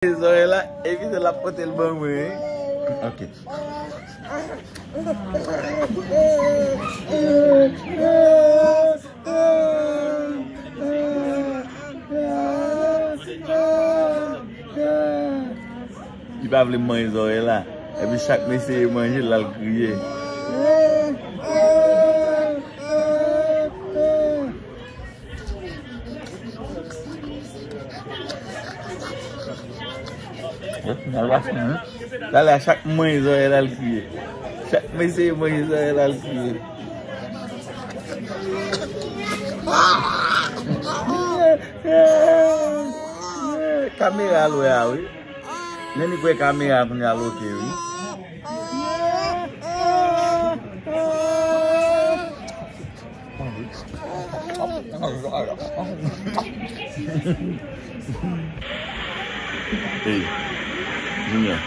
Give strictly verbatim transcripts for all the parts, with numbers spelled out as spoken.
Zòrèy la, epi se l ap pote l ban mwen, wi. Ok. Li pa vle m manje zòrèy la. Epi chak m eseye manje l, l al kriye. Talè a chak mwen zòrèy l al kriye. Chak mesye mwen zòrèy l al kriye. Kamera lwe a wi. Nèni kwè kamera kounye a loke wi. Hey, Junior.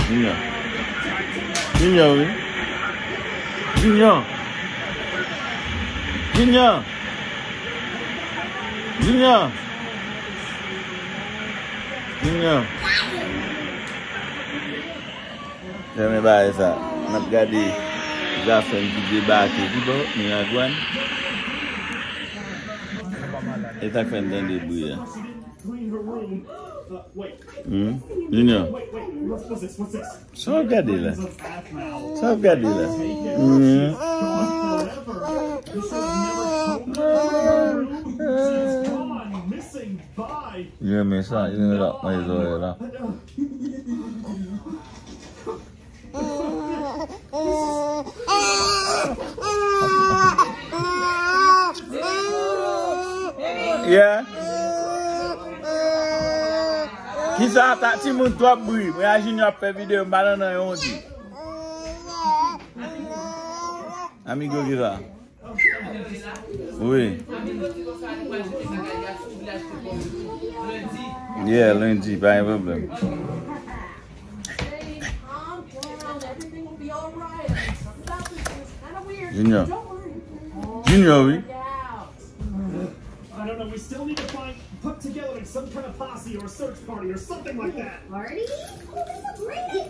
Junior. Junior, wi. Junior. Junior. Junior. Junior. Renmen bagay sa. N ap gade zafèm ki debake. Ki bò? Miragwàn. E sa k fè n tande bri a. Hmm? Junior. Sa w ap gade la? Sa w ap gade la? Hmm. Li renmen sa. Li renmen sa. Mwen zòrèy la. Yeah. Kisa ta timoun twòp bri? Mwen a Junior ap fè videyo, m pa nan nan yon di. Amigo, kisa? Wi. Yeah, lendi, pa gen pwoblèm. Junior. Junior, wi. I don't know. We still need to find, put together some kind of posse or search party or something like that. Party? Oh, this is great.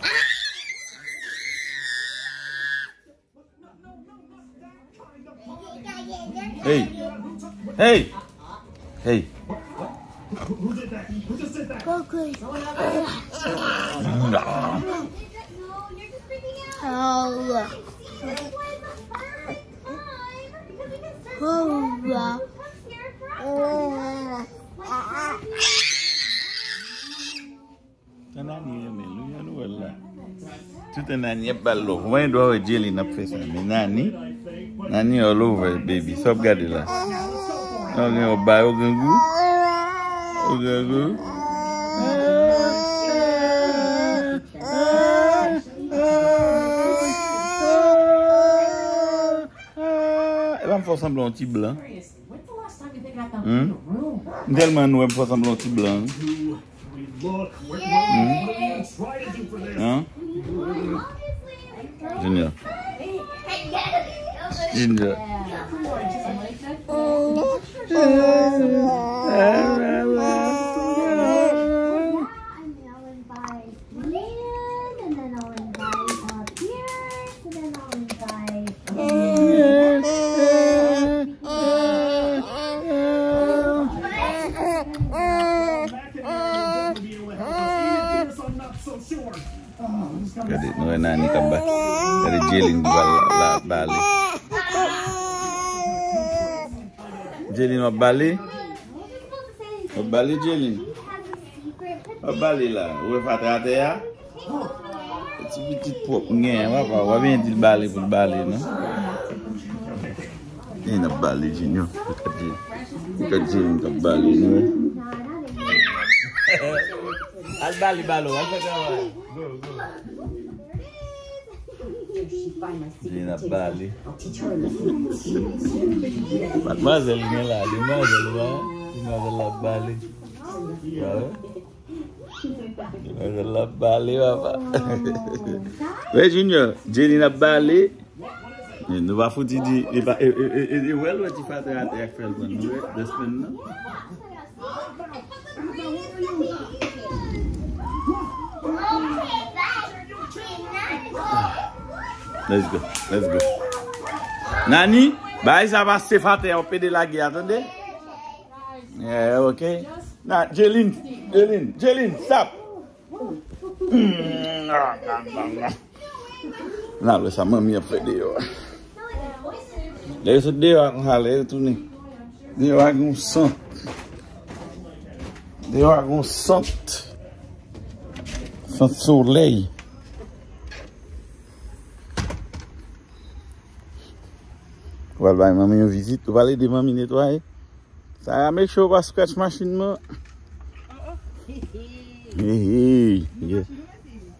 Hey. Hey. Hey. Tan Nani renmen l wi, an nou wè l la. Toutan Nani ap ba l love. Mwen dwa wè Jelin ap fè sa, men Nani, Nani all over, baby. Sa w ap gade la? Ou gen yon bay, ou gen gou? Ou gen gou? E pa m fè w sanble yon ti blan. Hmm? M tèlman nou wè m fè w sanble yon ti blan. Hmm? Hein? Junior. Junior. Gade, nou wè Nani k ap ba-, gade Jelin ki pral la, la bale. Jelin, w ap bale? W ap bale, Jelin? W ap bale la. Ou wè fatra atè a? Ti pitit pwòp m genyen, papa. W ap byen di l bale pou l bale, non? E n ap bale, Junior. Ou ka di, ou ka di, nou k ap bale, non? Al bale balon, al fè travay. Go, go. Junior ap bale. Madmwazèl gen la, demwazèl la, demwazèl la ap bale. Wi. L ap bale, papa. Wè, Junior, Jelin ap bale. Men nou pa fouti di, e pa, e, e, e, e, e, wè l wè ti fatra atè a k fè l pran, nou wè, dèsmen nan. Let's go. Let's go. Nani, bagay sa pa safe atè, w pede lage a, tande? Yeah, ok. Na, Jelin, Jelin, Jelin, stop. Na, lè sa manmi ap fè deyò a. Lè yo sot deyò a konsa, lè yo tounen. Deyò a gon sant. Deyò a gon sant. Sant solèy. Ou pral bay manmi yon vizit, ou pral ede manmi netwaye. Sarah, make sure ou pa scratch machin mwen. Hey, hey, yeah.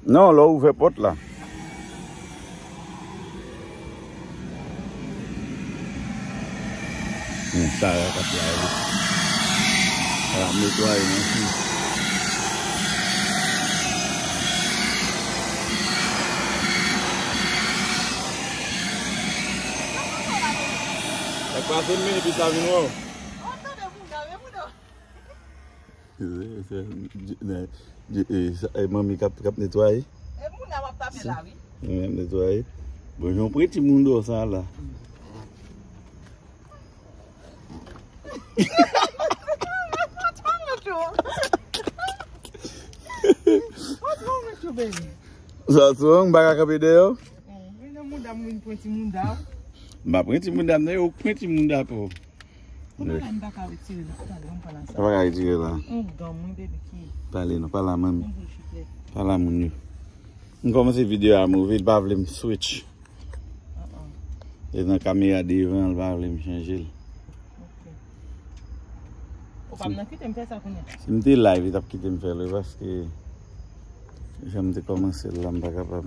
Non, lè w ouvè pòt la. Men Sarah k ap lave. Sarah ap netwaye machin. Sa k pase, men epi sa vin wè w. Se, se, e, sa, e, manmi k ap, k ap netwaye. E moun nan w ap tape la, wi. Manmi ap netwaye. Bon, jan w pran timoun deyò sa la. What's wrong with you? What's wrong with you, baby? Sa sou, m pa ka kanpe deyò. Mm, men nan mouda m vin pran ti mouda. M pa pran ti mouda m, nan yo pran ti mouda pou. Kounya la, m pa ka retire l. Talè, ann pale ansanm. Ou pa ka retire la. Yon dan mwen, baby, ki. Pale non, pale a manmi. Yon boul chiklet. Pale a moun yo. M kòmanse videyo a move, li pa vle m switch. Uh-uh. E nan kamera devan, li pa vle m chanje l. Ok. Ou pa nan kite m fè sa kounya. Si m te live, li t ap kite m fè l, wi, paske jan m te kòmanse l la, m pa kapab.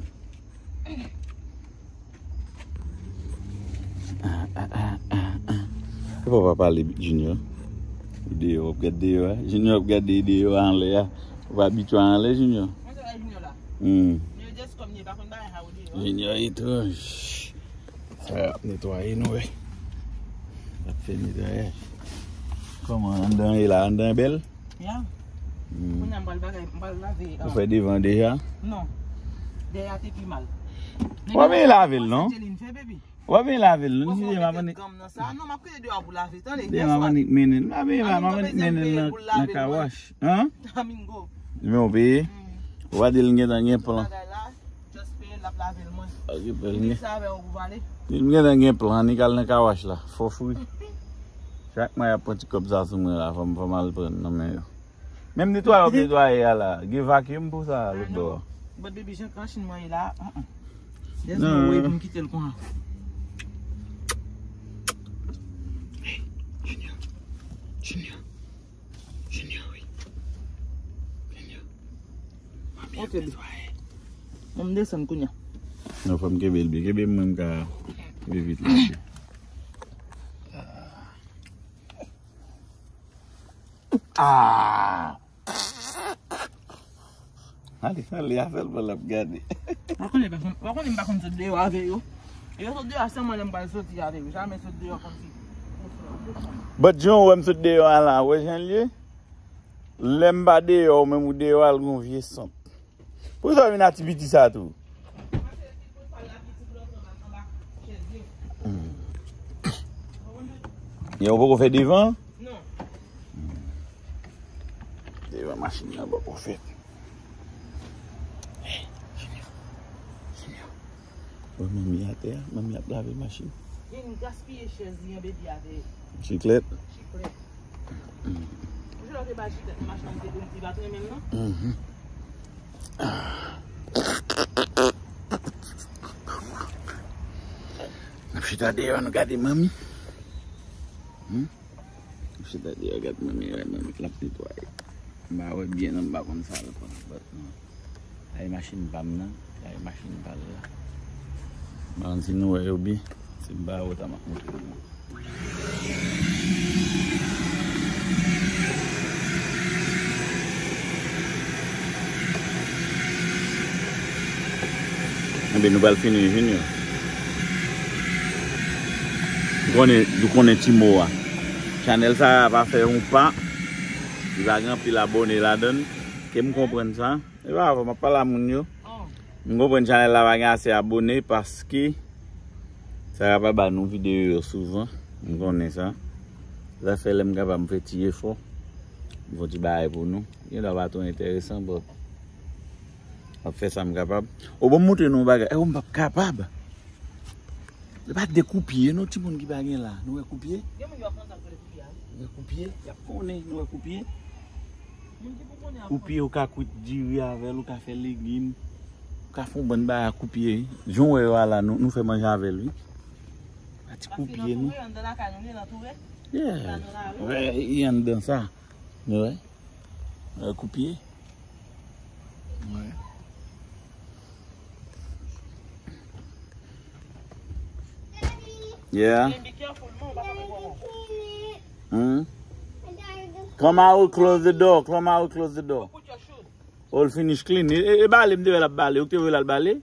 Ah, ah, ah, ah, ah. Se pa w pa pale, Junior. Ou deyò, w ap gade deyò a. Junior ap gade deyò a anlè a. Ou pa abitye anlè, Junior. Mwen se la Junior la. Hmm. Junior just come here, pa konn bagay sa ou deyò. Junior etranj. Sa y ap netwaye nou, wè. Y ap fè netwayaj. Kòman anndan ye la? Anndan bèl? Ya. Hmm. Kounya m pral bagay, m pral lave. Ou fè devan deja? Non. Dèyè a te pi mal. W ap vin lave l, non? Anjeline fè, baby. W ap vin lave l, non? Demen m ap annik, demen m ap annik mennen l. M ap vin, m ap annik mennen l nan, nan car wash. Hein? Domingo. Men w peye? Hmm. Ou pa di l gentan gen plan. Bagay la, just peye l, l ap lave l, mwen. Ok, peye l. Li di sa avè w pou pale. Li gentan gen plan, annik al nan car wash la. Fò fri. Chak mwa y ap pran ti kòb sa sou mwen la, fò m, fò m al pran nan men yo. Menm netwaye w ap netwaye a la, gen vacuum pou sa lòt bò a. But baby, jan machin mwen ye la, uh-uh. There's no way pou m kite l konsa. Hey, Junior. Junior. Junior, wi. Junior. Mami ap netwaye. Mwen m desann kounya. Non, fò m kenbe l byen. Kenbe m, mwen m ka rive vit la. Ah! Ale, ale, a sèlman l ap gade. Ou konnen pa konn, ou konnen m pa konn sot deyò avè yo. Yo sot deyò a sèlman lè m pral soti avè yo. Jamè sot deyò kòmsi. But jan w wè m sot deyò a la, wè jan l ye? Lè m pa deyò, ou menm ou deyò a, l gon vye sant. Poukisa w vin a ti piti sa tou? Hmm. Yo, ou poko fè devan? Non. Hmm. Devan machin nan poko fèt. Hey, Junior. Junior. Wè manmi atè a, manmi ap lave machin. Vin gaspiye chèz li an, baby, atè. Chiklèt? Chiklèt. Ou jwe lòt e ba chiklèt machin te konn ti bat renmen l, non? Mhm. N ap chita deyò, nou gade manmi. Hmm? N ap chita deyò, gade manmi, wè manmi, l ap netwaye. M pa wè byen non, m pa konn sa l konn, but, non. Ay machin pa m nan, ay machin pa l la. M pa konn si nou wè yo byen, si m pa wè, ta m ap montre nou. Enben, nou pral fini, Junior. Ou konnen, ou konnen ti mo a. Chanèl sa a pa fè yon pa. Li pa gen anpil abòne ladan l. Ke m konprann sa. E pa avè m ap pale a moun yo. M konprann chanèl la pa gen ase abòne paske Sa ka pa ba nou videyo yo souvan, m konnen sa. Sa fè lè m kapab m fè ti efò, m fè ti bagay pou nou. Gen dwa pa twò enteresan, but m ap fè sa m kapab. O, bon, m montre nou yon bagay. E, o, m p ap kapab. Se pa de koupye, non, timoun ki pa gen la. Nou wè koupye? Gen moun yo ap kontan pou koupye a. Nou wè koupye? Y ap konnen, nou wè koupye? Moun ki pou konnen ap koupye, ou ka kwit diri avè l, ou ka fè legim, ou ka fè yon bann bagay ak koupye, wi. Jan w wè yo a la, nou, nou fè manje avè l, wi. Pa ti koupye, non. Paske li antoure, anndan lakay nou, li antoure. Yeah. Anndan lari. Wè, li anndan sa. Men wè. Wè, koupye. Wè. Yeah. Hmm? Come out, close the door. Come out, close the door. All finish clean. E, e, e bale, m te wè l ap bale. Ou te wè l al bale?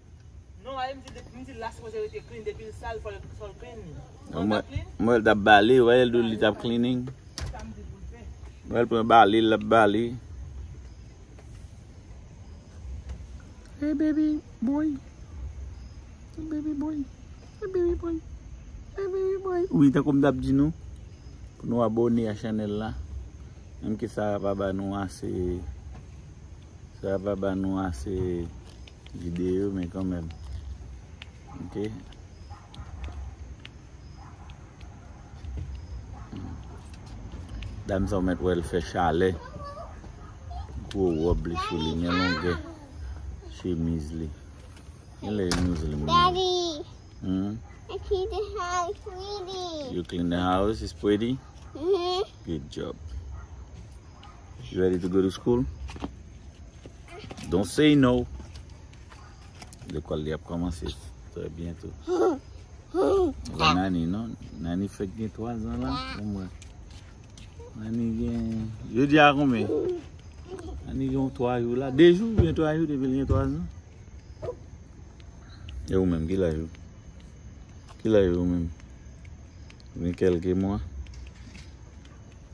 Non, ale m di, m di la sipoze rete clean, depi l sal, fò l, fò l clean. Mwen, mwen, l t ap bale, wè, l di li t ap cleaning. Sa m di pou l fè. Wè, l pran bale, l ap bale. Hey, baby boy. Hey, baby boy. Hey, baby boy. Hey, baby boy. Wi, tankou m t ap di nou, pou nou abòne a chanèl la. Menm ke sa pa ba nou ase, sa pa ba nou ase videyo, men kanmenm. Ok. Dam sa w mèt wè l fè chalè. Gwo wòb li sou li, men longè chemiz li. Gen lè chemiz li moun. Daddy, hmm? I clean the house pretty. You clean the house, it's pretty? Mm-hmm. Good job. You ready to go to school? Don't say no. Lekòl li ap kòmanse trè byento. E pa Nani, non. Nani fèk gen twa zan la, pou mwen. Nani gen, jodi a konbyen? Nani gen yon twa jou la. De jou, oubyen twa jou depi l gen twa zan. E ou menm, ki laj ou? Ki laj ou menm? Gen kèlke mwa.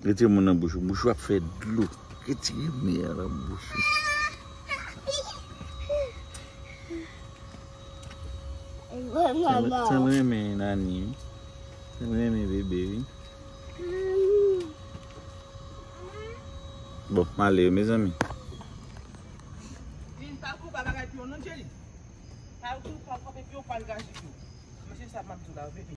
Retire moun nan bouch ou. Bouch ou ap fè dlo. Retire men an nan bouch ou. Sa l renmen Nani, wi. Sa l renmen bebe, wi. Bon, m ale, mezanmi. Vin pa kou pa bagay pi yo non, Tcheli. Pa kou pa frape pi yo, pa l gaji pi yo. Mesye sa m ap di w la, bebe.